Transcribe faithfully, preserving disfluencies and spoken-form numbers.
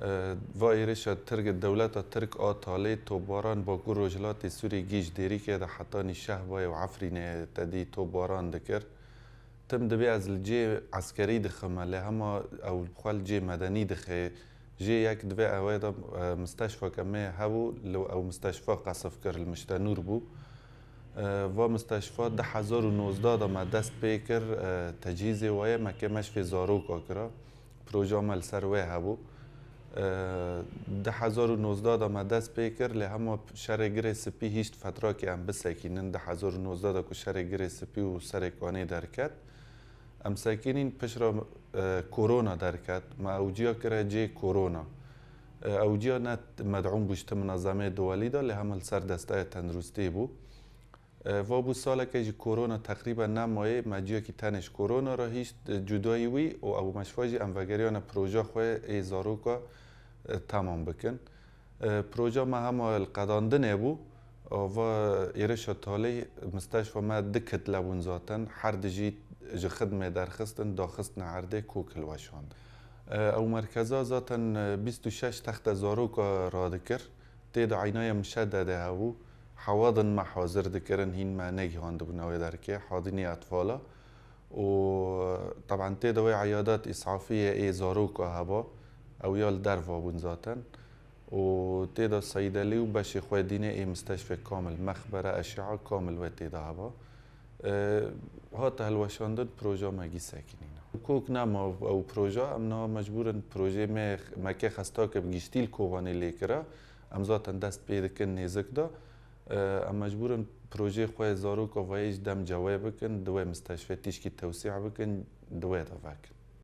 E, va êrişa Tirk, dewleta Tirk a talê topbaran Bakur Rojhilatê Sûrê gî ji Dêrikê de hetanî Şehbayê û Efrînê tedî topbaran dikir. Tim dibê ez li cê eskerî dixime, lê hema ew xwe li cê medenî dixe. Jê yek divê ew ê de, e, misteşfeke me hebû, li ew misteşfa qesif kir, li Miştenûr bû. E, va misteşfa du hezar û nozdeh de me dest pê kir, e, tecîzê wê ye, me kê meşfê zaroka kira. Proja me li ser wê hebû. E, du hezar û nozdeh de me dest pê kir, lê hema şerê Girê Spî hişt fetrakê em bisekînin. Du hezar û nozdeh de ku şerê Girê Spî û Serê Kanê derket, em sekînîn, piştre, e, korona derket. Me ewciya kire cê korona. E, ewciya ne medûn bû ji ti minezemê duwelî de, lê hema li ser desteya tenduristî bû. E, va bû saleke ji korona teqrîben nemayê, me ciyekî tenê ji korona re hişt, e, cudayî wî û ew meşfa jî em vegeriyane proja xwe ê zaroka, e, temam bikin. E, proja me hema li qedandinê bû, e, va êrişa talê misteşfa me du kitle bûn zaten, her du jî ji xidmê derxistin, daxistin erdê, kok hilweşandin. E, ew merkeza zaten, e, bîst û şeş texte zaroka radikir. Tê de eynaya mişedede hebû. Hewadin me hazir dikirin, hîn me negihandibûn ew ê derkê, hadinî etfala. Û, teban, tê de wê eyadat îsafiyê ê zaroka heba, ew ya li derva bûn zaten. Û tê de seydelî û beşê xwe dînê ê misteşfê kamil, mexbere, eşya kamil wê tê de heba. E, hate hilweşandin, proja me gî sekinîne. Kok nema ew proja, em niha mecbûr in projeyê me, me kê xestakê bi giştî li Kobanê lê kira. Em zaten dest pê dikin nêzik de. E, em mecbûr in projeyê xwe yê zaroka vayê ji dem cewê bikin, di wê misteşfê tîşkî tewsî bikin, di wê de vekin.